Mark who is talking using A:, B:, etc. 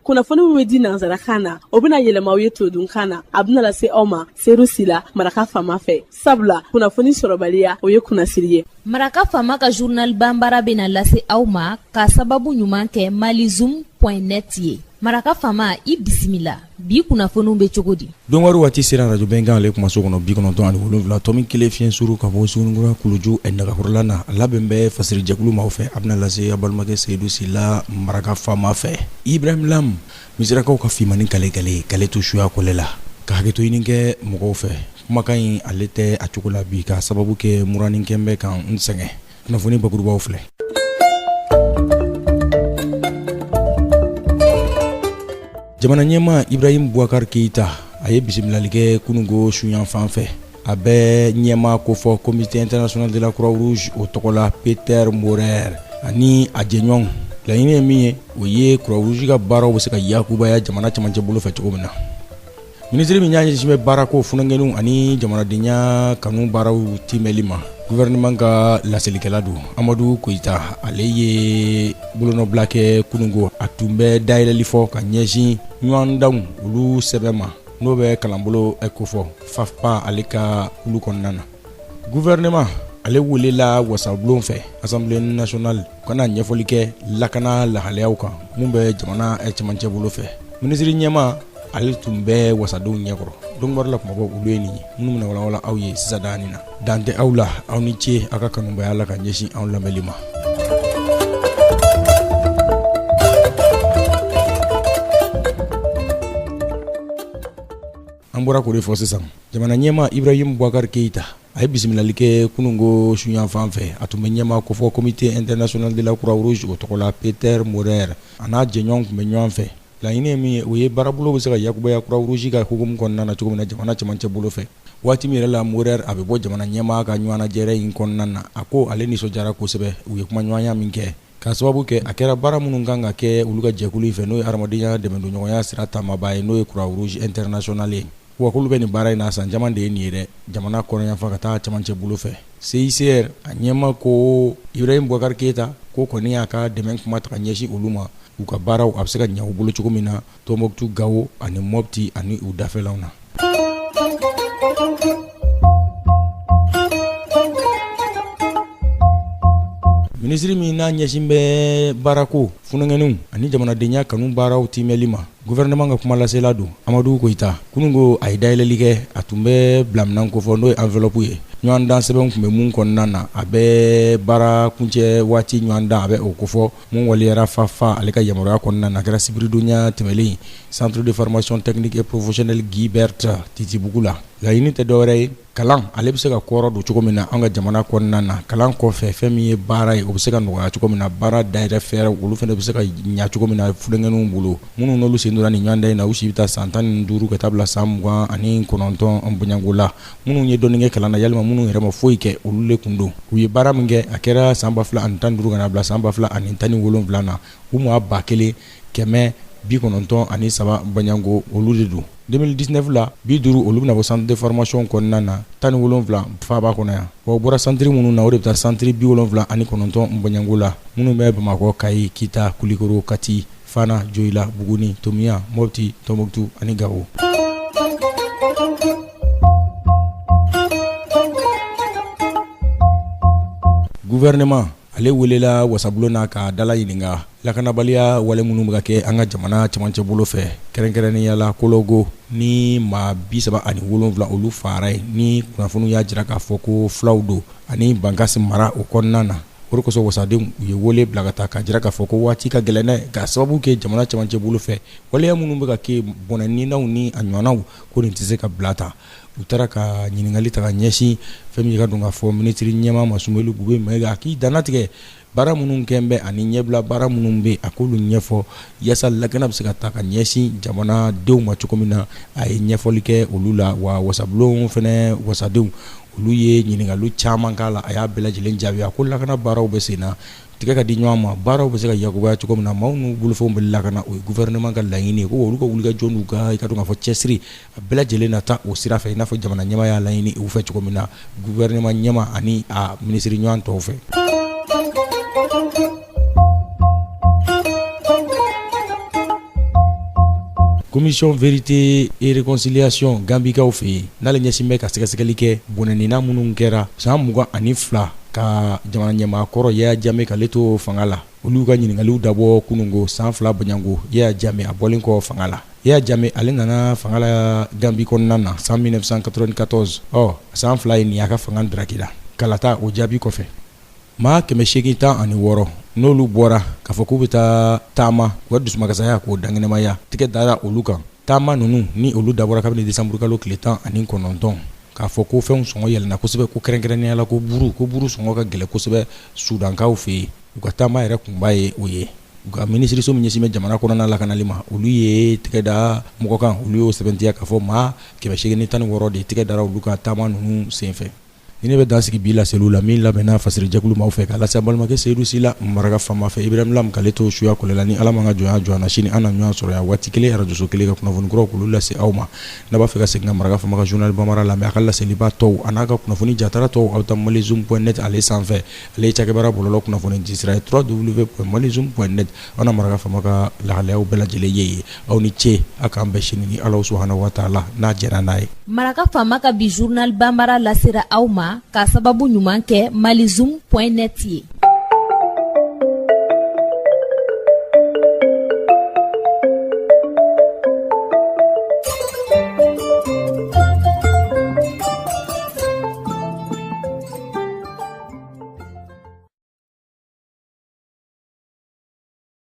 A: Kunnafoni min bɛ di nansarakan na, o bɛna yɛlɛma aw ye todunkan na. A bɛna lase aw ma Seyidu Sila, Maraka Faama fɛ, sabula kunnafoni sɔrɔbaliya, o ye kunnasiri ye.
B: Maraka Faama ka journal banbara bɛna lase aw ma ka sababu ɲuman kɛ malizoom point net ye. Maraka Faama, i bisimila. Bi kunnafoniw bɛ cogo di?
C: Donwari waati sera arajo Bɛnkan ale kumaso kɔnɔ, 97.1 fiɲɛ suru ka bɔ Suguninkura kuluju nagakɔrɔla na. A labɛn bɛ fasirijɛkulu maaw fɛ, a bɛna lase a balimakɛ Seyidu Sila, Maraka Faama fɛ. Ibrahim Lam, Misirakaw ka finmannin kale kale kale to suya kɔlɛ la, ka hakɛto ɲini kɛ mɔgɔw fɛ. Kumakan in ale tɛ a cogo la bi, ka sababu kɛ muranin kɛn bɛ ka n sɛgɛn. Kunnafoni bakurubaw filɛ. Jamana ɲɛmaa Ibrahim Boubacar Keïta, a ye bisimilali kɛ kununko suyanfan fɛ. A bɛ ɲɛmaa kofɔ Comité international de la Croix-Rouge o tɔgɔ la, Peter Maurer ani a jɛɲɔgɔnw. Laɲini ye min ye, o ye Croix-Rouge ka baaraw bɛ se ka yakubaya jamana camancɛ bolo fɛ cogo min na. Minisiri min y'a ɲɛsin bɛ baarako, funankɛninw ani jamanadenya kanu baaraw timɛli ma, gouvernement ka laselikɛla don, Amadu Koyita, ale ye bolonɔbila kɛ kununko. A tun bɛ dayɛlɛli fɔ ka ɲɛsin ɲɔgɔndanw olu sɛbɛn ma, n'o bɛ kalanbolo kofɔ FAFPA ale ka kulu kɔnɔna na. Gouvernement ale welela wasabulon fɛ, Assemblée nationale, ka na ɲɛfɔli kɛ lakana lahalayaw kan mun bɛ jamana cɛmancɛ bolo fɛ. Minisiri ɲɛmaa ale tun bɛ wasadenw ɲɛkɔrɔ. Donkibaru la kumabaw, olu ye nin ye minnu bɛna walawala aw ye sisan dani na. Dan tɛ aw la, aw ni ce aw ka kanubaya la ka ɲɛsin anw lamɛnli ma. An bɔra k'o de fɔ sisan. Jamana ɲɛmaa Ibrahim Boubacar Keïta, a ye bisimilali kɛ kununko suyanfan fɛ. A tun bɛ ɲɛmaa kofɔ Comité international de la Croix-Rouge o tɔgɔ la, Peter Maurer, a n'a jɛɲɔgɔn tun bɛ ɲɔgɔn fɛ. Laɲini ye min ye, o ye baarabolo bɛ se ka yakubaya Croix-Rouge ka hukumu kɔnɔna na cogo min na jamana cɛmancɛ bolo fɛ. Waati min yɛrɛ la Maurer a bɛ bɔ jamana ɲɛmaa ka ɲɔgɔnnajɛrɛ in kɔnɔna na, a ko ale nisɔndiyara kosɛbɛ u ye kumaɲɔgɔnya min kɛ, k'a sababu kɛ a kɛra baara minnu kan ka kɛ olu ka jɛkulu in fɛ, n'o ye hadamadenya dɛmɛdonɲɔgɔnya sira taamabaa ye, n'o ye Croix-Rouge internationale ye. Wa k'olu bɛ nin baara in na san caman de ye nin ye dɛ, jamana kɔrɔnyanfan ka taa cɛmancɛ bolo fɛ. CICR a ɲɛmaa ko Ibrahim Boubacar Keïta ko kɔni y'a ka dɛmɛ kuma ta ka ɲɛsin olu ma, u ka baaraw a bɛ se ka ɲɛ u bolo cogo min na Tombouctou, Gao ani Mopti ani u dafɛlaw na. Minisiri min n'a ɲɛsin bɛ baarako, funankɛninw ani jamanadenya kanu baaraw timɛli ma, gouvernement ka kumalasela don, Amadu Koyita, kununko a ye dayɛlɛli kɛ. A tun bɛ bilaminan kofɔ, n'o ye enveloppe ye, ɲɔgɔndan sɛbɛn tun bɛ mun kɔnɔna na. A bɛ baara kuncɛ waati ɲɔgɔndan, a bɛ o kofɔ mun waleyara FAFPA ale ka yamaruya kɔnɔna na. A kɛra sibiridonya tɛmɛlen, Centre de formation technique et professionnelle Guy Berthe, Titibugu la. Laɲini tɛ dɔwɛrɛ ye, kalan ale bɛ se ka kɔrɔ don cogo min na an ka jamana kɔnɔna na. Kalan kɔfɛ, fɛn min ye baara ye, o bɛ se ka nɔgɔya cogo min na. Baara dayɛlɛ fɛɛrɛ, olu fana bɛ se ka ɲɛ cogo min na funankɛninw bolo, minnu n'olu sen donna nin ɲɔgɔndan in na, u si bɛ taa san 15 ka taa bila san 29 bɔɲɔgɔnko la, minnu ye dɔɔnin kɛ kalan na, yalima minnu yɛrɛ ma foyi kɛ, olu de tun don. U ye baara min kɛ, a kɛra san 2015 ka na bila san 2017 na, u maa 1193 bɔɲɔgɔnko, olu de don. 2019 la, 50 olu bɛna bɔ centre de formation kɔnɔna na, 17 faaba kɔnɔ yan. Wa u bɔra centre minnu na, o de bɛ taa centre 79 bɔɲɔgɔnko la, minnu bɛ Bamakɔ, Kayi, Kita, Kulikoro, Kati, Fana, Joyila, Buguni, Tomiya, Mopti, Tombouctou ani Gao. Gouvernement ale welela wasabulon na k'a dala ɲininka lakanabaliya wale minnu bɛ ka kɛ an ka jamana cɛmancɛ bolo fɛ, kɛrɛnkɛrɛnnenya la Kologo ni maa 37 olu faara yen, ni kunnafoniw y'a jira k'a fɔ ko fulaw don, ani Bankasi mara o kɔnɔna na. O de kosɔn wasadenw u ye wele bila ka taa k'a jira k'a fɔ ko waati ka gɛlɛn dɛ, k'a sababu kɛ jamana cɛmancɛ bolo fɛ waleya minnu bɛ ka kɛ, bɔnɛninaw ni a ɲɔgɔnnaw, ko nin tɛ se ka bila tan. U taara ka ɲininkali ta ka ɲɛsin fɛn min ka don k'a fɔ minisiri ɲɛmaa ma, Soumeylou Boubèye Maïga, a k'i dannatigɛ baara minnu kɛn bɛ ani ɲɛbila baara minnu bɛ, a k'olu ɲɛfɔ yaasa lakana bɛ se ka ta ka ɲɛsin jamanadenw ma cogo min na. A ye ɲɛfɔli kɛ olu la. Wa wasabulon fana wasadenw, olu ye ɲininkali caman k'a la, a y'a bɛɛ lajɛlen jaabi. A ko lakana baaraw bɛ sen na, tigɛ ka di ɲɔgɔn ma, baaraw bɛ se ka yakubaya cogo min na, maaw n'u bolofɛnw bɛ lakana, o ye gouvernement ka laɲini ye. Ko olu ka wulikajɔ n'u ka i ka dɔn k'a fɔ cɛsiri, a bɛɛ lajɛlen na taa o sira fɛ, i n'a fɔ jamana ɲɛmaa y'a laɲini u fɛ cogo min na, gouvernement ɲɛmaa ani a minisiri ɲɔgɔn tɔw fɛ. Commission vérité et réconciliation Gambikaw fɛ yen, n'ale ɲɛsin bɛ ka sɛgɛsɛgɛli kɛ bɔnɛnina minnu kɛra san 22 ka jamana ɲɛmaa kɔrɔ Yaya Jame k'ale to fanga la, olu ka ɲininkaliw dabɔ kunungo san 2 bɔɲɔgɔnko Yaya Jame a bɔlen kɔ fanga la. Yaya Jame ale nana fanga la Gambi kɔnɔna na san 1994. Ɔ san 2 ye nin y'a ka fanga darakira kalata o jaabi kɔfɛ. Maa 816 n'olu bɔra k'a fɔ k'u bɛ taa taama u ka dusumakasaya k'o dankɛnɛmaya, tigɛ dara olu kan. Taama ninnu ni olu dabɔra kabini desanburukalo tile 19, k'a fɔ ko fɛnw sɔngɔ yɛlɛnna kosɛbɛ, ko kɛrɛnkɛrɛnnenya la ko buru, ko buru sɔngɔ ka gɛlɛn kosɛbɛ Sudankaw fɛ yen. U ka taama yɛrɛ kunba ye o ye. U ka minisiriso min ɲɛsin bɛ jamana kɔnɔna lakanali ma, olu ye tɛgɛ da mɔgɔ kan, olu y'o sɛbɛntiya k'a fɔ maa 816 de tɛgɛ dara olu ka taama ninnu senfɛ. Ni ne bɛ dan sigi bi laseliw la min labɛnna fasirijɛkulu maaw fɛ ka lase an balimakɛ Seyidu Sila Maraka Faama fɛ, Ibrahim Lam k'ale to suya kɔlɛ la. Ni Ala m'an ka jɔnya jɔ an na, sini an na ɲɔgɔn sɔrɔ yan waati kelen, arajoso kelen, ka kunnafoni kuraw k'olu lase aw ma. N'a b'a fɛ ka segin ka Maraka Faama ka journal bambara lamɛn, a ka laseliba tɔw a n'a ka kunnafoni jatara tɔw, aw bɛ taa malizoom.net ale sanfɛ. Ale ye cakɛbaara bɔlɔlɔ kunnafoni di sira ye, www.malizoom.net. Aw na Maraka Faama ka lahalayaw bɛɛ lajɛlen ye yen. Aw ni ce, a k'an bɛn sini ni Ala subahana wa taala n'a jɛra n'a ye.
B: Maraka Faama ka bi journal bambara lasera aw ma k'a sababu ɲuman kɛ malizoom.net ye.